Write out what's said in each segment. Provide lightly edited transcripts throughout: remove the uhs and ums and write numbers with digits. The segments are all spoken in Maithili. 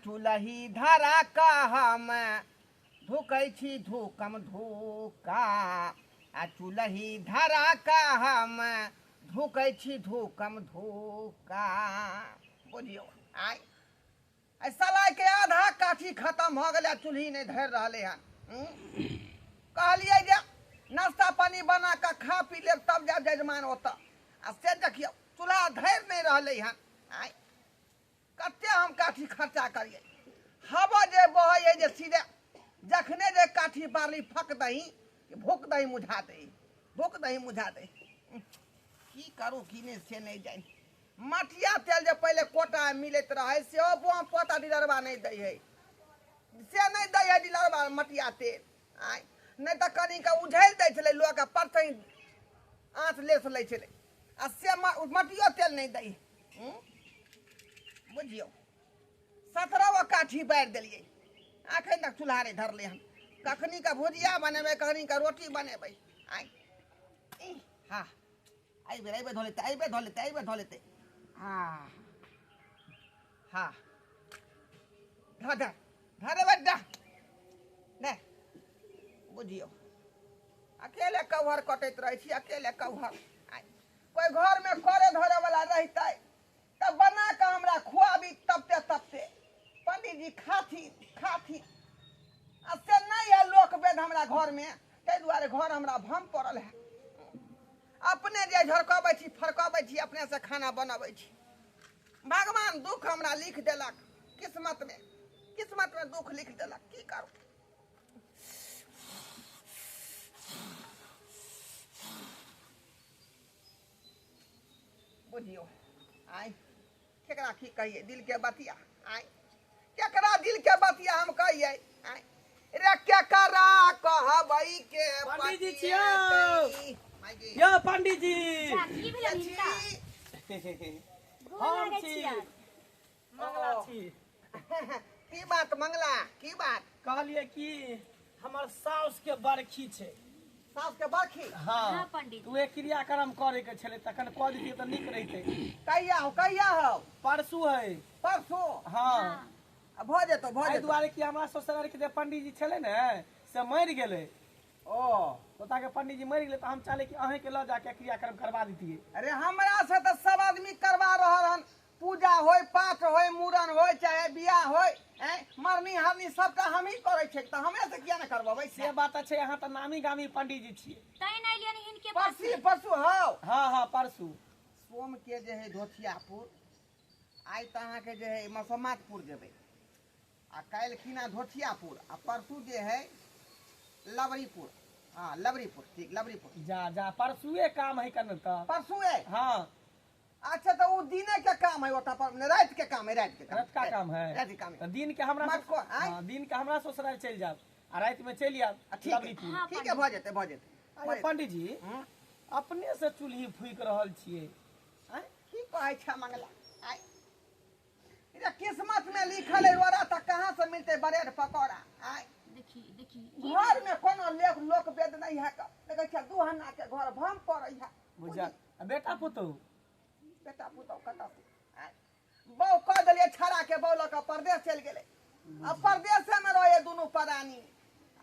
चूल्ही धरा कऽ हम धुकै छी धूकम धूका, आ चूल्ही धरा कऽ हम धुकै छी धूकम धूका। बुझियौ आइ एहि सलाइके आधा काठी खतम भऽ गेलै आ चूल्ही नहि धरि रहलै हन। कहलियै जे नाश्ता पानी बना कऽ खा पी लेब तब जायब जजमान ओतऽ, आ से देखियौ चूल्हा धरि नहि रहलै हन। आइ कते हम काठी खर्चा करियै, हवा जे बहै है जे सीधे जखने जे काठी बारली फक दही भूख दही मुझा दही भूख दही मुझा दही। की करू की नहि से नहि जानि। मटिया तेल जे पहिले कोटा मिलैत रहै सेहो बम पोता डीलरबा नहि दै है, से नहि दै है डीलरबा मटिया तेल। आँय नहि तऽ कनिके उझलि दै छलै लोक आ परसै आँच लेस लै छलै, आ से मटियो तेल नहि दै है। बुझियौ 17 गो काठी बारि देलियै, एखन तक चूल्हा नहि धरलै हन। कखनी के भुजिया बनेबै, कखनी के रोटी बनेबै। आँय हँ एहि बेर एहि बेर धऽ लेतै, एहि बेर धऽ लेतै, एहि बेर धऽ लेतै। हँ हँ धऽ धर धरे बड्डा नहि। बुझियौ अकेले कौहर कटैत रहै छी, अकेले कौहर। कोइ घरमे करे धरे वाला रहितै तऽ बना कऽ हमरा खुआबी तबते तबते पंडीजी खाथिन खाथिन, आ से नहि है लोक वेद हमरा घरमे, ताहि दुआरे घर हमरा भम पड़ल है। अपने जे झरकबै छी फरकबै छी, अपनेसँ खाना बनबै छी। भगवान दुख हमरा लिख देलक किस्मतमे, किस्मतमे दुख लिख देलक, की करू। बुझियौ आइ केकरा की कहियै दिल के बतिया, आइ केकरा दिल के बतिया हम कहियै। आइ रे केकरा कहबै के पंडीजी छियौ। यौ पंडीजी की भेलै हिनका? गोर हम लागै छी छियनि। मंगला छी। की बात मंगला, की बात? कहलियै कि हमर साउस के बरखी छै। साउस के बरखी? हाँ। हाँ, पंडित। तऽ उहे क्रियाक्रम करे के छलै, तखन कऽ दितियै तऽ नीक रहितै। कहिया हो, कहिया हो? परसू है। परसू? हाँ। आ भऽ जेतौ, भऽ एहि जेतौ। दुआरे कि हमरा ससुराल के जे पंडीजी छलै ने से मरि गेलै। ओ ओतऽ के पंडीजी मरि गेलै, तऽ हम चाहलियै कि अहींके लऽ जाके क्रियाक्रम करवा दितियै। अरे हमरा से तऽ सब आदमी करवा रहल हन, पूजा होय, पाठ होय, मूड़न होय, चाहे बियाह होय, मरनी हरनी सबटा हमही करै छियै, तऽ हमरे से किया ने करबबै? से बात छै, अहाँ तऽ नामी गामी पंडीजी छियै। तैं नहि एलियनि हिनके पास। परसू, परसू हौ। हाँ हाँ परसू। सोम के जे है धोथियापुर, आइ तऽ अहाँके जे है मसोमातपुर जेबै, आ काल्हि खिना धोथियापुर, आ परसू जे है लवरीपुर। हाँ लवरीपुर, ठीक लवरीपुर। जा जा परसुए काम है कन तऽ। परसुए? हाँ। अच्छा तऽ ओ दिने के काम है ओतऽ पर, नहि, राति के काम है, राति के काम। रात का काम है। राति के काम है। तऽ दिन के हमरा मत को, आँय? हाँ, दिन के हमरा ससुराल चलि जायब आ राति में चलि आयब आ, ठीक है, लवरीपुर। हाँ, ठीक है, भऽ जेतै, भऽ जेतै, अरे भऽ जेतै। पंडीजी अपने से चूल्ही फूकि रहल छियै। आँय? की कहै छै मंगला? आँय? रे किस्मत में लिखल है रोड़ा तऽ कहाँ से मिलतै ब्रेड पकौड़ा? आँय? देखी देखी घर में कोनो लेख लोक वेद नहीं है, देखै छियै दू हन्ना के घर भम पड़ै है। बुझल। आ बेटा पुतहु? बेटा पुतहु कतऽ से? आँय? बहू कह देलियै छड़ा के बहू लऽ कऽ परदेश चलि गेलै, आ परदेशे में रहै दुनू परानी।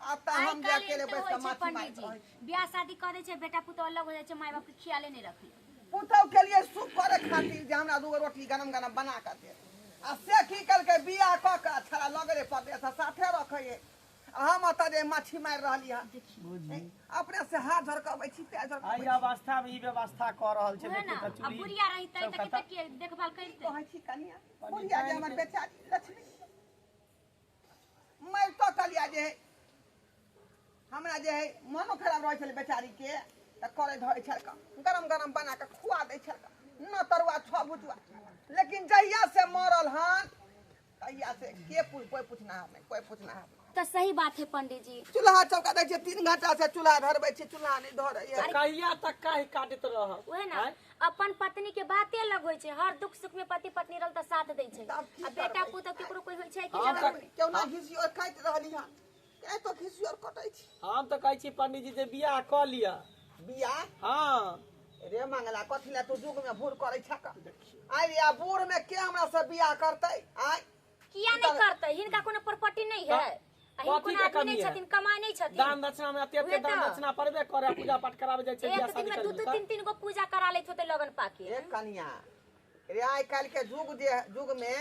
आब तऽ आइ हम जे काल्हि अकेले तऽ बैस होइ कऽ छै माछी मारैत पंडीजी, रहै छी। बियाह शादी कऽ दै छै, बेटा पुतहु अलग हो जाइ छै, माय बाप के ख्याले नहि रखै। पुतहु के लिए सुख करे खातिर जे हमरा दूगो रोटी गरम गरम बना कऽ दे, आ से की केलकै बियाह कऽ कऽ छड़ा लऽ गेलै परदेश, आ साथे रखै, आ हम ओतऽ जे माछी मारि रहली हन। बुझी अपने से हाथ झरकबै छी, पैर झरकबै एहि छी। अवस्था में ई व्यवस्था कऽ रहल छै। उहे देखियौ ने, तऽ आ चूल्ही बुढ़िया रहितै सब तऽ कतऽ- कते के देखभाल करितै। कहै छी कनिया बुढ़िया जे हमर बेचारी लक्ष्मी मरितो कलिया जे है हमरा जे है मनो खराब रहै छलै बेचारी के, तऽ करे धरै छलका गरम गरम बना कऽ खुआ दै छलका, न तरुआ छह भुजुआ। लेकिन जहिया से मरल हन तहिया से के पूछ, कोई पूछना नहीं, कोई पूछना नहीं। तऽ सही बात है पंडीजी। चूल्हा चौका दै छियै, 3 घंटा से चूल्हा धरबै छियै, चूल्हा नहि धरैया। तऽ कहिया तक काहि काटैत रहब? उहे ने, आँय? अपन पत्नी के बाते अलग होइ छै, हर दुख सुख में पति पत्नी रहल तऽ साथ दै छै, तब की आ बेटा करबै? पुतहु केकरो कोई होइ छै कि हम झगड़ा? तऽ- केना घिसियो काटि रहली हन, के तो घिसियो कटै छी। हम तऽ कहै छी पंडीजी जे बियाह कऽ लिअ। बियाह? हाँ। रे मंगला कथी लए तू युग में भूर करै छक? आइ रे, आ बूढ़ में के हमरा से बियाह करतै? आइ किया नहीं करते? हिनका कोनो प्रॉपर्टी नहीं है, आ हिनको कथी के आदमी कमी नहीं है? छथिन, कमाई नहीं छथिन। दान दक्षिणा में अते अते उहे दान तऽ। दक्षिणा पड़बे करे, पूजा पाठ कराबे जाइ छै, बियाह एक दिन शादी में दू करबी दू तऽ। तीन तीन गो पूजा करा लेत होते लगन पाके। ए कनिया रे, आइ काल्हि के युग जे युग में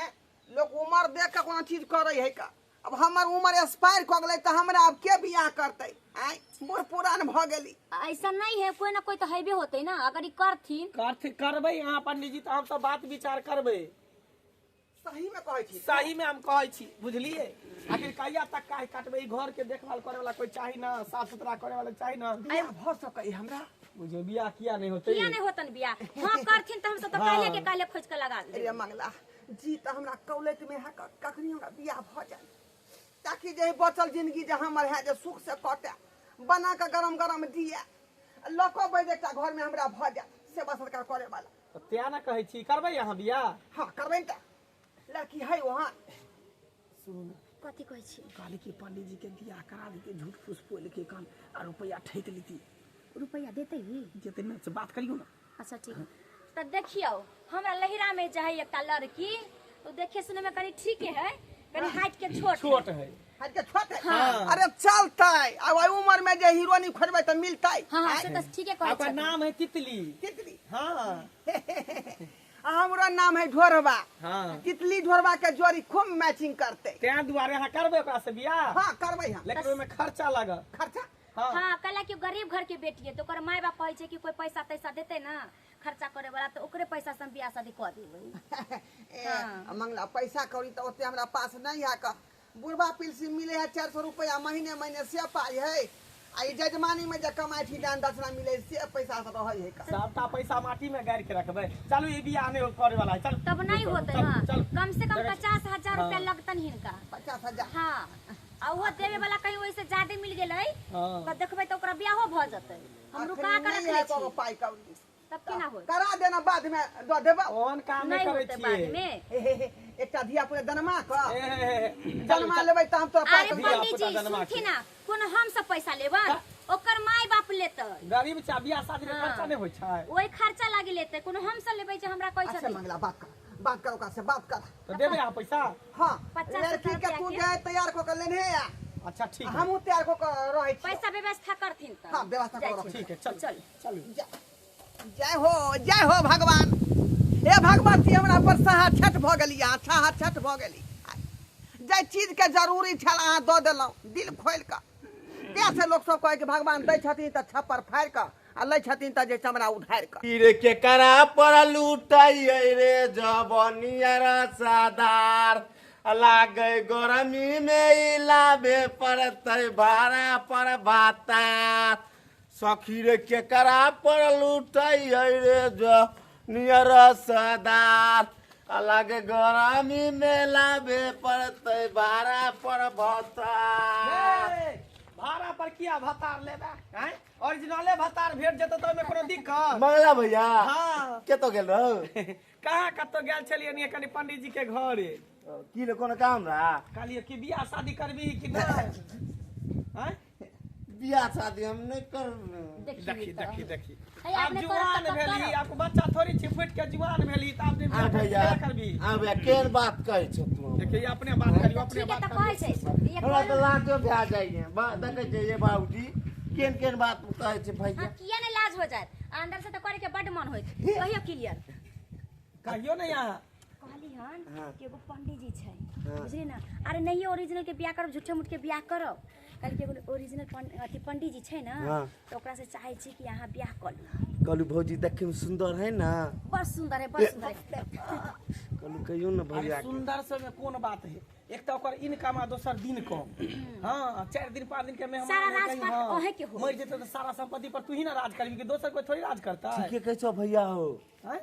लोग उमर देख के कोनो चीज करे है का। अब हमर उमर एक्सपायर कऽ गेलै तऽ हमरा आब के बियाह करतै? आइ बूढ़ पुरान भऽ गेली। ऐसा नहीं है, कोई ना कोई तो हेबे होते ना, अगर ई करथिन। करथि करबै अहाँ पंडीजी तऽ हम सब बात विचार करबै। सही में कहै छी? सही में हम कहै छी, बुझलिए? आखिर कहिया तक काहे काटबै? ई घर के देखभाल करे वाला कोई चाही ना, साफ सुथरा करे वाला चाही ना। बियाह भऽ सकै हमरा? बुझियो बियाह किया नहीं होते? किया नहीं होतन बियाह? हाँ करथिन तऽ हम सब तऽ काल्हे के काल्हे खोज के लगा अरे देबै। मंगला जी, तऽ हमरा कॉलेज में है कखनी हमरा बियाह भऽ जाए, ताकि जे बचल जिंदगी जे हमर है जे सुख से कटे, बना के गरम गरम दिए लऽ बैठ एकटा घर में हमरा भऽ जाए सेवा सत्कार करे वाला। तऽ तें ना कहै छी, करबै अहाँ बियाह? हाँ करबै ने। तऽ लड़की है वहाँ? सुनू ने। कथी कहै छी? कहली कि पंडीजी के बियाह करा देती, झूठ फूस बोल के कान आ रुपया ठेक लेती। रुपया देते ही? जेते ना से बात करियो ना। अच्छा ठीक। तऽ देखियौ, हमरा लहिरा में जे है एकटा लड़की, तो देखे सुने में कनी ठीक है, कनी हाइट के छोट है। छोट है। हट के छोट है? हाँ। अरे चलतै, अब एहि उमर में जे हीरोइन खोजबै तऽ मिलतै। हाँ हाँ, से तऽ ठीके कहै ओकर छथिन। नाम है तितली। तितली? हाँ। आ हमरो नाम है ढोरबा। हाँ। तितली ढोरबा के जोड़ी खूब मैचिंग करतै। तें दुआरे अहाँ करबै ओकरा से बियाह? हाँ करबै हम। लेकिन ओहिमे खर्चा लागत। खर्चा? हाँ। हाँ, कहला कि गरीब घर के बेटी है, तो ओकर माय बाप कहै छै कि कोई पैसा तैसा देते ना खर्चा करे वाला, तो ओकरे पैसा से हम बियाह शादी कऽ देबै। ए, हाँ। मंगला, पैसा कौड़ी तऽ ओते हमरा पास नहीं है। का बुढ़बा पिलसी मिले है 400 रुपया महीने महीने, से पाई है, आ ई जजमानी में जे कमाई छी दान दक्षिणा मिले से पैसा सब रहै है का। सबटा पैसा माटी में गाड़ि के रखबै। चलू, ई बियाह नहीं करे वाला है, चलू। तब नहीं होते। चलू, हाँ, चलू। कम से कम देखै छी। 50,000 रुपया हाँ। लगतन हिनका। 50,000? हाँ, आ ओहो देवे वाला कहीं ओइसे ज्यादा मिल गेलै हाँ। तऽ देखबै तऽ ओकरा बियाहो भऽ जेतै। हम रुका के नहीं रखले है छी। कोनो पाई कौड़ी। तब केना होय? करा देना, बाद में दऽ देबौ। ओहन काम नहीं नहीं करै होते बाद छियै। में। हे हे हे, एकटा धिया पुता दनमा कऽ ए, हे, हे, हे, जन्मा लेबै तऽ हम तोरा पाई अरे कौड़ी। धिया पंडीजी पुता जन्मा सुनथिन ना, कोनो हम सब पैसा लेबन, ओकर माय बाप लेतै। गरीब छै, बियाह शादी में हाँ। खर्चा नहीं होइ छै। ओहि खर्चा लागी लेतै, कोनो हम सब लेबै जे हमरा कहै अच्छा छथिन। मंगला, बात कर, बात कर, ओकरा से बात कर। तऽ देबै अहाँ पैसा? हाँ। 50,000 लड़की के तू रुपया जे तैयार कऽ के लेने आ। अच्छा ठीक है। हमहूँ तैयार कऽ के रहै छी। पैसा व्यवस्था करथिन तऽ। हाँ, व्यवस्था जाइ कऽ छी। ठीक है, चल चल। चलू। जय हो, जय हो भगवान। हे भगवती, हमरा पर सहा छठ भऽ गेली, अहाँ छाहा छठ भऽ गेली। जाहि चीजके जरूरी छल अहाँ दऽ देलहुँ दिल खोलि कऽ। तेँ से लोक सब कहै कि भगवान दै छथिन तऽ छप्पर फाड़ि कऽ आ लै छथिन तऽ जे चमड़ा उधारि कऽ। रे केकरा पर लूटै रे जबनिया रसादार, लागे गरमी में ई लाबे पड़तै भाड़ा पर भातार। सखी रे, केकरा पर लूटै रे जबनिया रसादार, लागे गरमी में लाबे पड़तै भाड़ा पर भातार। ए, भाड़ा पर किया भतार लेबे? आँय, ओरिजिनले भतार भेट जेतौ तऽ ओहिमे कोनो दिक्कत? मंगला भैया। हाँ। केतो गेल रहौ? कहाँ कतौ गेल छलियै नी, कनि पंडीजी के घरे। की रे, कोनो काम रहा? कहलियै कि बियाह शादी करबी कि नहि? आँय? बियाह शादी हम नहीं करबै। देखी देखी तऽ। देखी देखी, है, आब अपने जुआन करब तऽ भेली, करब। आब बच्चा थोड़ी छी, फुटि के जुआन भेली तऽ आब नहि आ बियाह भैया, केना करबी? आ भैया, केहन बात कहै छौ तू? देखिए, अपने बात करियौ, अपने ठीक है बात तऽ कहै करियौ। छै एक हमरा तऽ लाजो भए जाइए। देखै छियै ये बाबूजी, केहन केहन बात कहै छै भैया। हाँ, किया नहीं लाज हो जायत? अंदर से तऽ करे के बड मन होइत। कहियो क्लियर। कहियो ने यहाँ। कहली हन हाँ। कि एगो पंडीजी छै। हाँ। बुझली ना? अरे नहीं, ओरिजिनल के बियाह करब, झूठे मूठ के बियाह करब? कहली कि एगो ओरिजिनल अथी पंडीजी छै ना, हाँ। तऽ ओकरा से चाहे छी कि अहाँ बियाह कऽ लू। कहलू भौजी, देखै में सुंदर है ना? बड़ सुंदर है, बड़ सुंदर है। कहलू, कहियो ने अरे भैया के। सुंदर से में कोन बात है? एक तऽ ओकर इनकम आ दोसर दिन कम। हाँ, 4 दिन 5 दिन के मेहमान सारा है कहीं, राजपाट हाँ, अहें के होई। मरि जेतै तऽ सारा संपत्ति पर तू ही ना राज करबी कि दोसर कोई थोड़ी राज करता? ठीके कहै छौ भैया हो। आँय?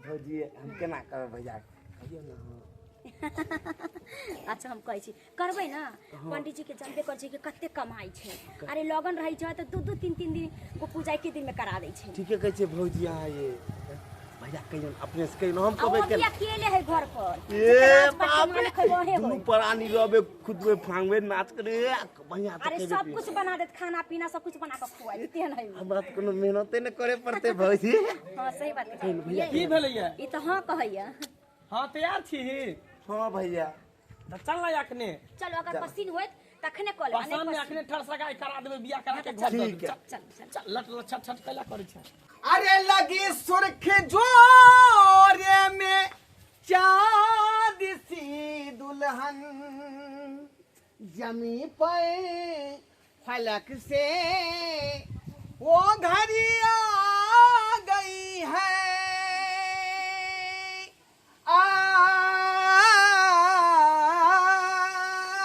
भौजी, हम केना करब भैया के? कहियो ने। हाँ। अच्छा, हम कहै छी, करबै ना? पंडीजी के जानबे करै छै कि कते कमाइ छै। अरे लगन रहै छै तऽ दू दू तीन तीन दिन को पूजा एके दिन में करा दै छै। ठीके कहै छै भौजी अहाँ। ये भैया, कहियो ने, अपने से कहियो ने, हम आ कहबै ओ भी केना? अकेले है घर पर। ए जते राजपाट के बाप रे, मालिक है वहे दुनू होई। प्राणी रहबे, खुदबे फांगबे, नाच करे बढ़िया तऽ अरे खेबे सब पिबे। कुछ बना देत, खाना पीना सब कुछ बना के खुआई देत, तेहन है उ। हमरा तऽ कोनो मेहनते नहि करे पड़तै भौजी। हाँ, सही बात है। की भेलैया? ई तऽ हाँ कहैया। हाँ, तैयार छी? हाँ भैया। त चल ना अखने। चलो अगर पसीन होत तखने कॉल पसंद में अखने ठर सगाई करा देबे, बियाह करा के घर ठीक चल है। चल चल चल लट लट छट छट कैला करै छै। अरे लगी सुर्ख जोरे में चांद सी दुल्हन जमी पर फलक से वो घड़ी आ गई है।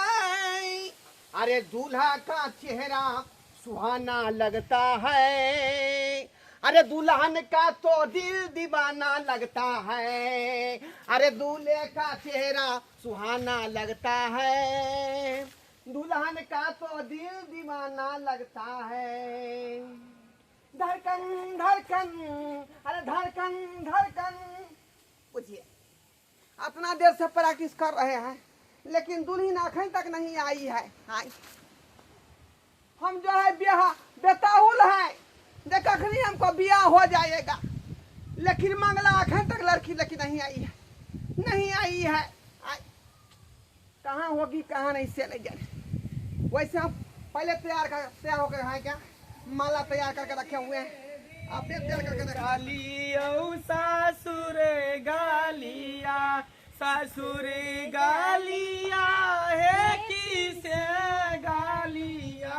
आई अरे दूल्हा का चेहरा सुहाना लगता है, अरे दुल्हन का तो दिल दीवाना लगता है, अरे दूल्हे का चेहरा सुहाना लगता है, दुल्हन का तो दिल दीवाना लगता है। धड़कन धड़कन अरे धड़कन धड़कन। पूछिए इतना देर से प्रैक्टिस कर रहे हैं लेकिन दुल्हन आखिर तक नहीं आई है। हाय हम जो है ब्याह बेताहुल है, देख अखनी हमको ब्याह हो जाएगा लेकिन मंगला आखिर तक लड़की लेकिन नहीं आई है, नहीं आई है। कहाँ होगी कहाँ नहीं से नहीं जाने। वैसे हम पहले तैयार होकर हैं, क्या माला तैयार करके रखे हुए हैं, अपने तैयार करके रखे। गालियो सासुर गालिया, ससुर गालिया है किसे गालिया,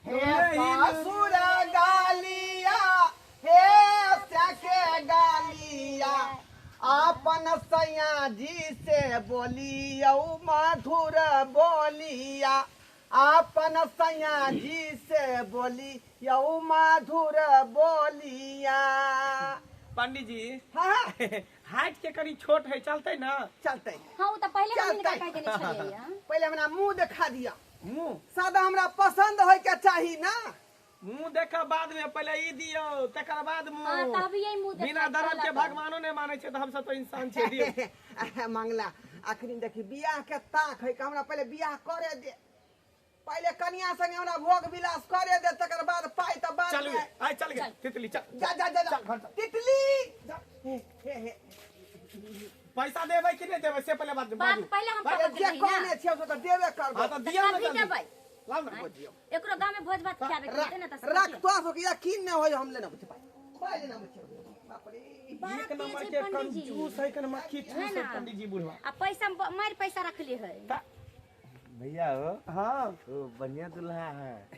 हे ससुर गालिया हे सके गालिया, आपन सैया जी से बोलियो मधुर बोलिया, आपन सैया जी से बोलियो मधुर बोलिया। पंडित जी हाँ हाइट के करी छोट है चलते ना? चलते। हां उ त पहले हम इनका कह देने छलियै। पहले हमरा मुंह देखा दिया, मुंह सादा हमरा पसंद होय के चाही ना। मुंह देखा बाद में, पहले ई दियो तकर बाद मुंह। हां तब यही मुंह देखा। बिना धर्म के भगवानो ने माने छै त हम सब तो इंसान छै। दियो मंगला अखनी देखी बियाह के ताक है, हमरा पहले बियाह करे दे, पहले कन्या संगे हमरा भोग विलास करे दे तकर बाद पाई त बाद चल में। आइ चल गे तितली चल जा जा जा, जा। घर चल। तितली हे हे हे पैसा देबै कि नहीं देबै से पहले बात बात पहले हम अरे जे कहने छियै से त देबे करबै। हां त दियो ना कभी देबै, लाउ ना दियो। एकरो गांव में भोज भात खियाबे के होते ना त रख तो सो कि यकीन न होय हम लेना बुझ पाई पाई लेना बुझ। बाप रे एक नंबर के कंजूस है कन मक्खी चूस है पंडित जी बुढ़वा। आ पैसा मार पैसा रखले है भैया हो। हां ओ बढ़िया दुल्हा है।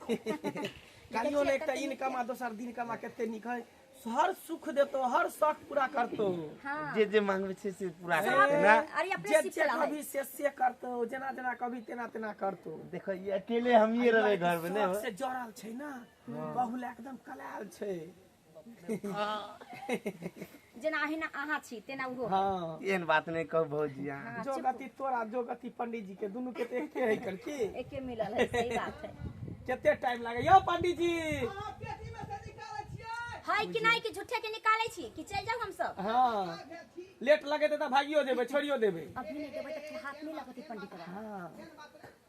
कालियो ने एकटा इनकम आ दोसर दिन कमा कते नीक है, हर सुख देतो हर शौक पूरा करतो। हां जे जे मांगबे छै से पूरा करते ना, अरे अपने जे जे कभी से से करतो, जेना जेना कभी तेना तेना करतो। देखो ये अकेले हम ही रहबे घर में ने हो से जड़ल छै ना, बहुल एकदम कलाल छै। जेना अहिना अहाँ छी तेना उहो। हां एहन बात नहीं कहू भौजी। हां जो गति तोरा जो गति पंडित जी के दुनू के त एके है कर की एके मिलल है। सही बात है। कते टाइम लागे यो पंडित जी? हां पेटी में से निकालै छियै है कि नहीं कि झूठे के निकालै छी कि चल जाओ हम सब? हां लेट लगे त भागियो देबै छोड़ियो देबै। अभी नहीं देबै त हाथ नहीं लगत पंडित बा। हां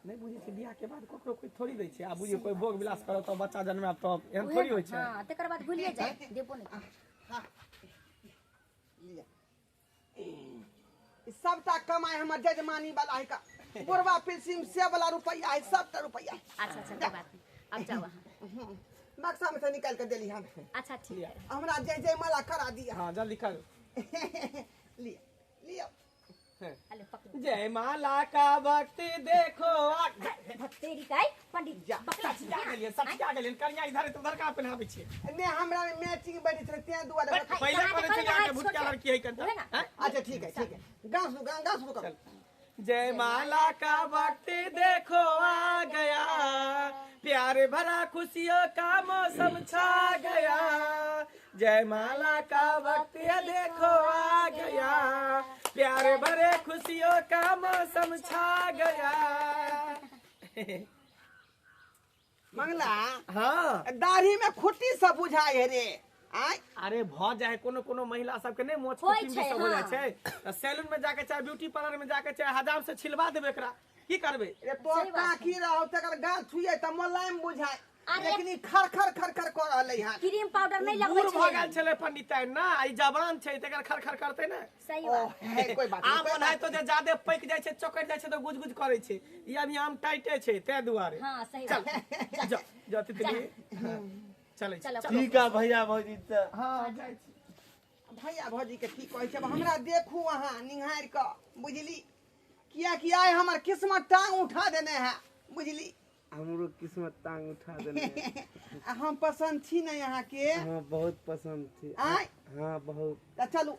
नहीं बुझै छै बियाह के बाद ककरो कोई थोड़ी दै छै। आ बुझियो कोई भोग विलास करत त बच्चा जन्मायब त एहन थोड़ी होय छै। हां तकर बाद भूलिए जाए देबो नहीं। हां लिया ई सबटा कमाई हमर जजमानी वाला है का बुढ़वा पेंशन से वाला रुपया है सबटा रुपया। अच्छा अच्छा कोई बात नहीं, अब जाओ वहां बक्सा में से निकाल के देली हम। अच्छा ठीक है, हमरा जय जय माला करा दिया। हां जल्दी कर लिया लिया अले पकड़ो। जय माला का वक्त देखो तेरी काई पंडित जा पकड़ा सटिया गेलिए सटिया गेलिए करिया इधर तो उधर का पहनाबै छियै ने हमरा में मैचिंग बैठे छले तें दुआरे। पहले कहै छै कि भुटका लड़की है कन। अच्छा ठीक है ठीक है, गांस गांस रुको। जय माला का वक्त देखो आ गया, प्यार भरा खुशियों का मौसम छा गया, जय माला का वक्त देखो आ गया, प्यार भरे खुशियों का मौसम छा गया। मंगला हाँ दाढ़ी में खुट्टी सब बुझाए है रे। आय अरे भ जाए कोनो कोनो महिला सबके नहीं मोछ के चिंदी सब हो जाय छै त सैलून में जाके चाहे ब्यूटी पार्लर में जाके चाहे हजाम से छिलवा देबे एकरा की करबे रे। तोर काकी रहो तकर गाल छुए त मोलायम बुझाए। अरे लेकिन ई खर खर खर खर कऽ रहलै हन। क्रीम पाउडर नहीं लगबै बूढ़ भऽ छै। गेल छलै पंडिताइन ना, ई जवान छै तकर खर खर करतै ने। सही ओ बात। है, कोई बात नहीं, आम कोई ओनाहितो बात जे जादे पकि जाइ छै, चोकटि जाइ छै तऽ गुज गुज करै छै। ई अभी आम टाइटे छै ताहि दुआरे। हाँ सही चल बात। जा जा तितली, चलै छी। चलो। ठीक है भैया भौजी तऽ। हाँ जाइ छी। भैया भौजी के की कहै छै, आब हमरा देखू अहाँ निहारि कऽ, बुझली? कियाकि आइ हमर किस्मत टांग उठा देने है, बुझली? हमरो किस्मत टांग उठा देने है। आ हम पसन्द छी ने अहाँके? हाँ बहुत पसंद छी। आँय? हाँ बहुत। तऽ चलू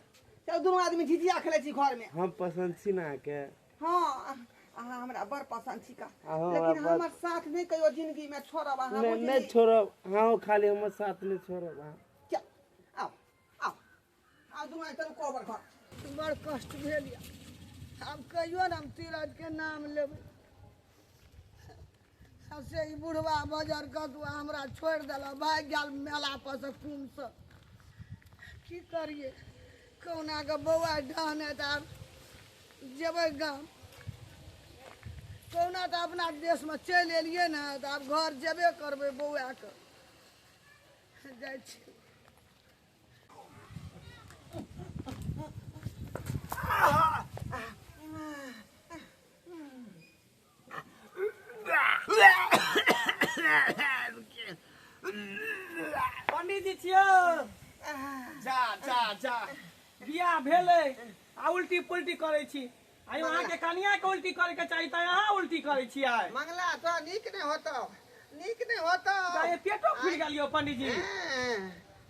चलू दुनू आदमी झिझिया खेलै छी घरमे। हम पसंद छी ने अहाँके? हाँ अहाँ हमरा बड़ पसन्द छी का, आ हमरा लेकिन बड़- हमर साथ नहि कहियो जिंदगी में छोड़ब अहाँ, नहीं बुझली? नहीं छोड़ब, हाँ खाली हमर साथ नहीं छोड़ब अहाँ। चल आउ आउ आउ दुनू आदमी चलू कोबर घर। बड़ कष्ट भेल यऽ, आब कहियो ने हम तीरथ के नाम लेबै। आ से ई बुढ़वा बजर कदुआ हमरा छोड़ि देलक, भागि गेल मेला पर से कुम्भसँ। की करियै, कहुना कऽ बौआ ढहने तऽ आब जेबै गाम। कहुना तऽ अपना देशमे चलि एलियै ने, तऽ आब घर जेबे करबै बौआके। जाइ छी। पंडीजी छियौ, जा जा जा, बियाह भेलै आ उल्टी पुल्टी करै छी। आइ अहाँके कनिया के उल्टी करे के चाही तऽ अहाँ उल्टी करै छी आइ। मंगला तो नीक नहि होतौ, नीक नहि होतौ। जा, पेटो फुलि गेल यौ पंडीजी।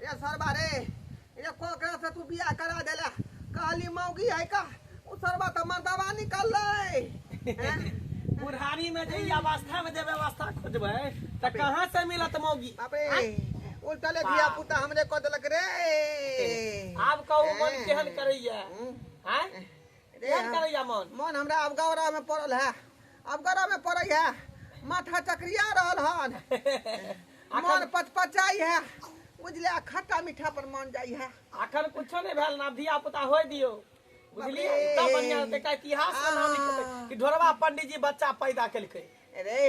रे सरबा रे, रे कोकरा से तू बियाह करा देला, कहली मौगी है का, उ सरबा तऽ मर्दबा निकललै। बुढ़ारी में जे ई अवस्था में जे व्यवस्था खोजबै तऽ कहाँ से मिलत मौगी? बाप रे, उल्टले धिया पुता हमरे कऽ देलक रे। आब कहू मन केहन करैया? आँय रे, केहन करैया मन? मन हमरा अबगौरा में पड़ल है, अबगौरा में पड़ै है, माथा चक्रिया रहल हन, मन पचपचाई है, बुझले? आ खट्टा मीठा पर मन जाइ है। अखन कुछो नहि भेल ना, धिया पुता होय दियौ, बुझलियै? बाप रे। तब बढ़िया रहतै, एकटा इतिहास मे नाम लिखेतै कि ढोरबा पंडीजी बच्चा पैदा केलकै। रे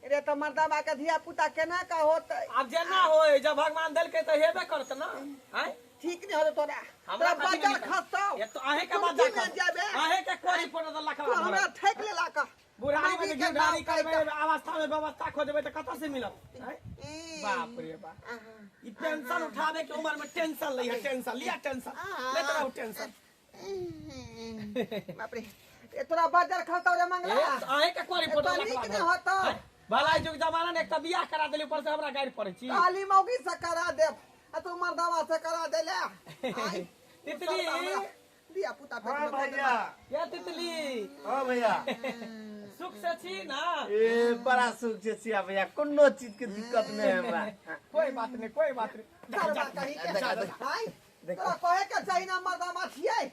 रे, तऽ मर्दबा के धिया पुता केना का होतै? आब जेना होय, जब भगवान देलकै तऽ हेबे करत ना। आँय ठीक नहि होतौ तोरा, हमरा तोरा कथी बाजार नहि खसतौ। एक तो अहें के तू बाजार की नहि जेबे? अहें के कोरी पड़त तू लखवा। हमरा ठकि लेला का। बुढ़ारी में मौगी जे के घिउढारी नाम कहि करबै, अवस्था में व्यवस्था खोजबै तऽ कतऽ से मिलत? आँय? ई, बाप रे बाप, ई पेंशन उठाबे के उम्र में टेंशन लै है। टेंशन लिया, टेंशन लेत रहू टेंशन। बाप रे, ए तोरा बाजार खसतौ रे मंगला। ए, अहें के कोरी ए, पड़त तो नीक लखवा। नहि होतौ। आँय? भलाई जुग जमाना ने, एकटा बियाह करा देली, ऊपर से हमरा गारि पड़ै छी। काली मौगी से करा देब आ तू मर्दवा से करा देले। आइ, तितली। धिया पुता पेट हाँ में कऽ भैया। देलक। ये तितली। हाँ भैया। सुख से छी ना? ए बड़ा सुख से छिया भैया, कोनो चीज के दिक्कत नहीं है हमरा। कोई बात नहीं, कोई बात नहीं। सरबा कहीं के, आइ तोरा कहे के चाही ना मर्दवा छियै।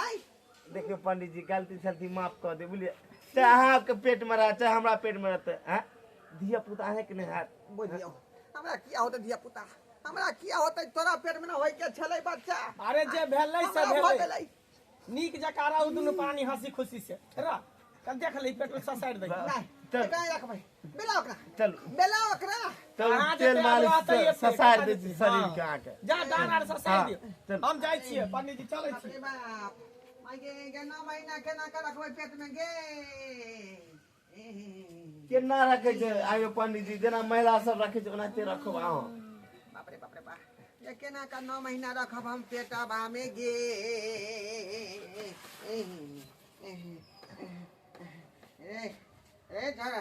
आइ देखियौ पंडित जी, गलती सलती माफ कऽ दे, बुझलियै? चाहे अहाँके पेट में रहत, चाहे हमरा पेट में रहतै, आँय धिया पुता अहाँके नहि हैत। बुझियौ हमरा किया होतै धिया पुता, हमरा किया होतै? तोरा पेट में न होय के छलै बच्चा। अरे जे भेलै से हमरा भऽ भेलै। गेलै। नीक जकाँ रहू दुनू प्राणी हंसी खुशी से रह। कल देख ली पेट में ससारि दै। नहि चल। एकरा रखबै, बेला ओकरा, चलू बेला ओकरा। चलू अहाँ तेल जेते मालिश रहतै से एते, ससारि दै छी शरीर हाँ। के अहाँके। जा डाँर आर ससारि हाँ, दियौ। चल। हम जाइ छियै पंडीजी, चलै बाप छी। रे बाप, माय गे गे, 9 महीना केना के रखबै पेट में गे? केना रखै छै आइयो पंडित जी, जेना महिला सब रखै छै ओनाहिते रखब अहाँ। बाप रे बाप रे बाप, ये केना का 9 महीना रखब हम पेटवा में गे? रे रे छोरा,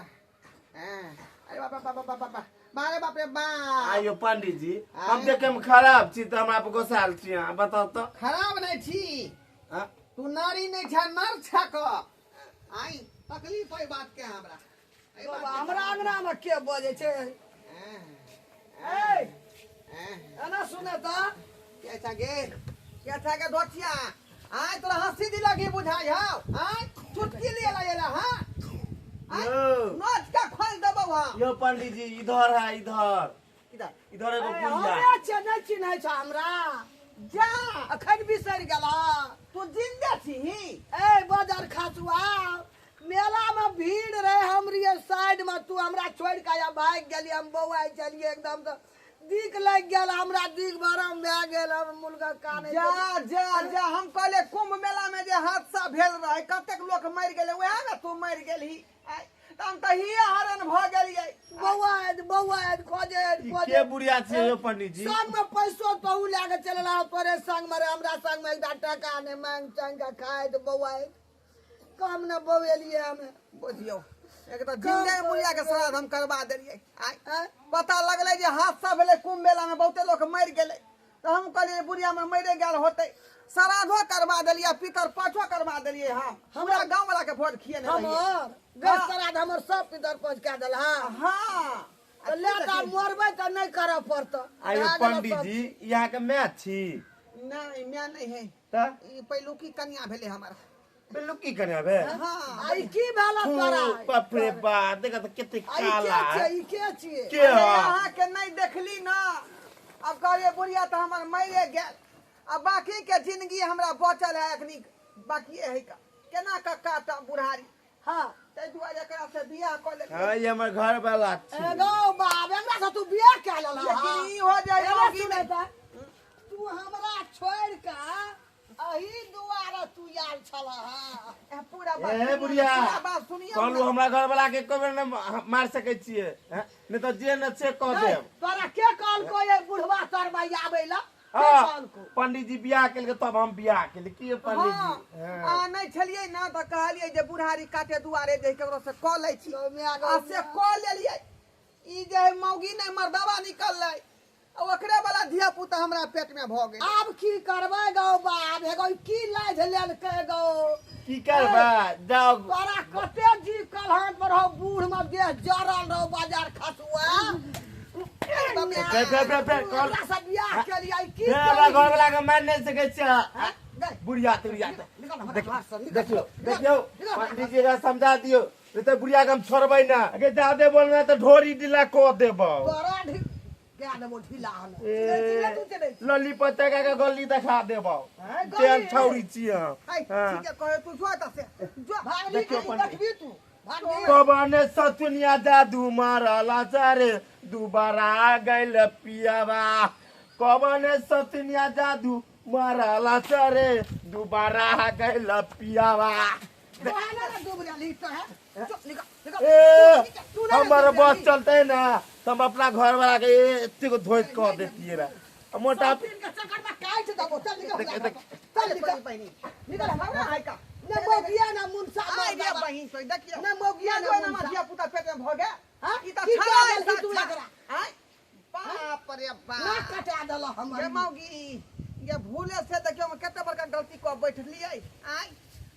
अरे बाप बाप बाप बाप बाप, अरे बाप रे बाप। आइयो पंडित जी, हम देखे में खराब छी तऽ हमरा पर गोसायल छी अहाँ, बताउ तऽ? खराब नहीं छी। हाँ? तू नारी नहीं छा, नर छा क। आई तकलीफ है बात के हमरा, एहि बात के। हमरा अंगना में के बजै छै? हाँ, ए हाँ। एना सुने तऽ। कैसा गे, कैसा गे धोतिया? आय तोरा हंसी दी लगी बुझाई हौ। आय चुटकी लिए ला एला। हां आय यौ। नोच के खोल देबौ। हां यौ पंडित जी, इधर है इधर। इधर इधर एगो ए, बुढ़िया। हमरे छै, नहि चिन्है छ हमरा? जा, अखन बिसरि गेला। तू जिंदा छीही? ए बजर खासुआ, मेला में भीड़ रहे, हम रहिए साइड में, तू हमरा छोड़ के आ भागि गेली। हम बौआ चलिए एकदम से दिख लागि गेल हमरा, दिख भरम भए गेल, हम मुलगा काने जा जा जा। हम कहले कुंभ मेला में जे हादसा भेल रहे, कतेक लोक मरि गेलै, वएह ने तू मरि गेलही। आय, तऽ हम तऽ हिये हरण भऽ गेलियै। बौआ बौआ खोजे ई खोजे के बुढ़िया छियै यौ पंडित जी? संग में पैसो तहु लए के चलल आ तोरे संग में रे, हमरा संग में एकटा टका नहि, मांगि चांगि के खाइत बौआ कम ने बौएलियै हमे। बुझियौ, एक तऽ जिंदे बुढ़िया के श्राद्ध हम करवा देलियै। आय, आँय? पता लगलै जे हादसा भेलै कुंभ मेला में, बहुते लोक मरि गेलै, तऽ हम कहलियै बुढ़िया में मरे गेल होतै, श्राद्धो करवा देलियै, पितर पाठो करवा देलियै। हम हमरा गाँव वाला के भोज खियेने रहियै। हमर गैस श्राद्ध हमर सब पितर पहुँच कए देल। हाँ हाँ, तऽ ले तऽ आब मरबै तऽ नहि करऽ पड़तौ। आयो भए गेलौ पंडित सब। जी, ई अहाँके माय छी? नहि, माय नहि है। तऽ ई पहिलुकी कनिया भेलै हमर। पहिलुकी कनिया भेल? हाँ। आ ई की भेल तोरा? बाप रे बाप, देख तऽ कते आ ई के काला छियै? ई के छियै? के? अरे, अहाँके नहि देखली ना, आब कहलियै बुढ़िया तऽ हमर मरिए गेल, आ बाकी के जिंदगी हमरा बचल है अखनी बाकिए है, का केना कऽ काटब बुढ़ारी? हाँ, ताहि दुआरे एकरा से बियाह कऽ लेलियै। हाँ, ई हमर घर वाला छी। एगो बाप, एकरा से तू बियाह कए लेलह? लेकिन ई हो जाए एगो मौगी सुनै नहि। तऽ, तू हमरा छोड़ि कऽ अही दुआरे तू आयल छलह? ए, पूरा बात ए सुनियौ, बुढ़िया, पूरा बात सुनियौ कहलू ने। हमरा घर वाला के एको बेर नहि मारि सकै छियै, हैं? नहि तऽ जे ने से कऽ देब। तोरा के कहलको ये बुढ़वा तरमे आबै लए? के हाँ, कहलको? पंडित जी बियाह केलकै तब हम बियाह केली की पंडित हाँ, जी? हाँ। अहाँ नहि छलियै ने तऽ कहलियै जे बुढ़ारी काटे दुआरे जे केकरो से कऽ लै छी, गौ माय, गौ आ से माय। कऽ लेलियै। ई जे है मौगी नहि मर्दवा निकललै, आ ओकरे वाला धिया पुता हमरा पेट में भऽ गेल। आब की करबै गौ बाप? हे गौ, ई की लाज लेलकै गौ? की करबै, जाओ। तोरा कते जी कलहन पर रहो, बूढ़ में देह जरल रहो, बाजार खसुआ। फेर फेर फेर फेर कहल एकरा से बियाह केलियै की? फेर हमरा घर वाला के मारि नहि सकै छियै। गै, बुढ़िया तुढ़िया निकल हमरा घर से, निकल। देखियौ देखियौ पंडित जी, एकरा समझा दियौ, नहीं तऽ बुढ़िया के हम छोड़बै ना। अगर जादे बोलबै तऽ ढोरी ढीला कऽ देबौ। तोरा ढी कए देबो ढीला हम। ए, तू चलै लल्ली पतका के गली देखा देबौ। हैं, गली? तेहन छौरी छियै हम। है, हाँ। ठीके कहै तू, जो एतऽ से जो। भागली। देखियौ पंडित। देखबी तू भागली। कबने सतुनिया जादू मारला चारे दुबारा गैल पियावा, कबने सतुनिया जादू मारला चारे दुबारा गैल पियावा। तोरा ना दुबराली तो है, चल निकल निकल। ए, तू ना हमर दुबराली। बस चलते ना तो हम अपना घर वाला के एते को धोइत कऽ देतियै रे। आ मोटा सब दिन के चक्कर में काटि देबो। चल निकल। देख देख। चल निकल। बहिनी, निकल। हमरा है का ने मौगिया ना मुनसा आइ रे मर्दाबा। बहिन तो देखियौ ने मौगिया ये ने जो ना मुनसा। धिया पुता पेट में भऽ गेल। हाँ? ई तऽ की छड़ा कए देलही तू छड़ा। एकरा? आँय, बाप रे ना बाप, कटा देल हमर। ये मौगी ये भूले से देखियौ हम कते बड़का गलती कऽ बैठलियै। आँय,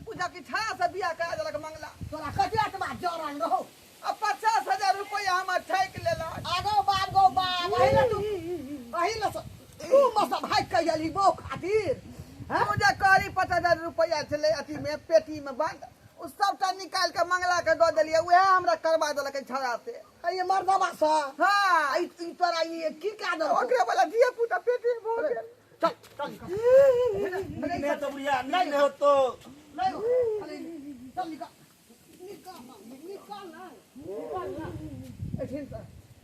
बुझा कि छड़ा से बियाह करा देलक मंगला। तोरा कते आत्मा जरल रहो? आ 50,000 रुपया हमर ठकि लेलक। आगो बाप गो बाप, अही ले तू, अही ले तू मसा भागि के एलही बहू खातिर? हैं? तू जे कहली 50,000 रुपया छलै अथी में पेटी में बंद, ओ सबटा निकालि के मंगला के दऽ देलियै, उएह हमरा करवा देलक छड़ा से। ये मर्दबा से? हाँ। ई ई तोरा ई की कए देलकौ? ओकरे वाला धिया पुता पेटे में भऽ गेल। चल चल निकल। नहीं तो बुढ़िया नहीं नहीं हो तो नहीं अरे, चल निकल निकल निकल ना, निकल ना एठिन से।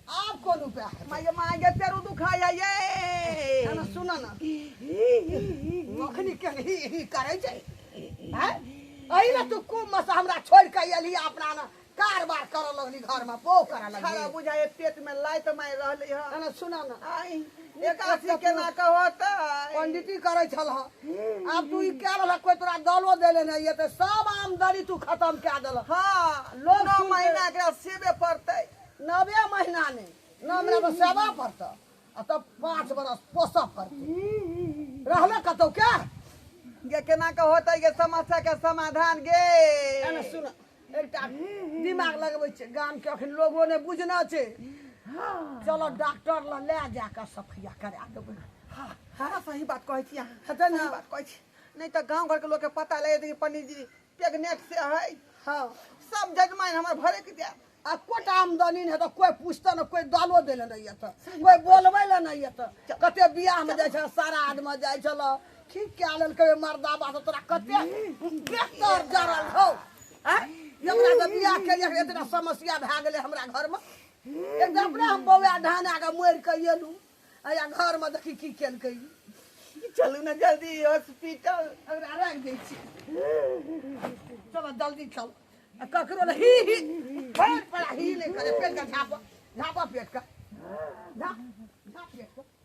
आब कोन उपाय है? माय माय के पेरू दुखाय ये। ना सुन ना, अखनी के ही ही करै छै हैं? अही ने तू कुम में से हमरा छोड़ के एलही, अपना ना कारबार करऽ लगली, घर में बो करऽ छड़ा लगली। बुझाय पेट में लात मारि रहलै हँ। ना सुन ना, आइ एकासी केना कहत? पंडिती करै छल, आब तू ई कए रहल, कोई तोरा दलो देले नहि ये, तऽ सब आमदनी तू खत्म कए देलह। हाँ, लोग 9 सुनतै। महीना एकरा सेबे पड़तै। 9 महीना नहि, 9 महीना तऽ सेवा पड़तै आ तब 5 बरस पोसऽ पड़तै। रहले कतौ के गे केना के होतै गे समस्या के समाधान गे? एना सुन, एकटा दिमाग लगबै छै, गामके अखन लोगो नहि बुझना छै। चलो डॉक्टर लग लए जा कऽ सफैया करा देबै। हाँ हाँ, सही बात कहै छी अहाँ। हेतै ने? सही बात कहै छी, नहि तऽ गाँव घरके लोकके पता लागि जेतै कि पंडित जी प्रेग्नेंट से है। हाँ। सब जजमान हमर भरक जायत। आ कोटा आमदनी नहि हेतै, कोइ पूछतै ने, कोइ दलो दै लए नहि एतै, कोइ बोलबै लए नहि एतै। कते बियाहमे जाइ छल, सारा आदमी जाइ छल, ठीक कए लेलकै मर्दाबा से। तोरा कते बेहतर जरल हौ? आँय? हमरा तऽ बियाह के इतना समस्या भए गेलै हमरा घरमे। एकदम अपने हम बौआ ढाना के मरि के एलहुँ आ या घरमे देखी की केलकै। चलू ना जल्दी हॉस्पिटल। एकरा राखि दै छी, चलो जल्दी चल। आ ककरो लए ही ही पेट पर ही नहि करे, पेट के झाप झाप, पेट के झाप झाप, पेट के।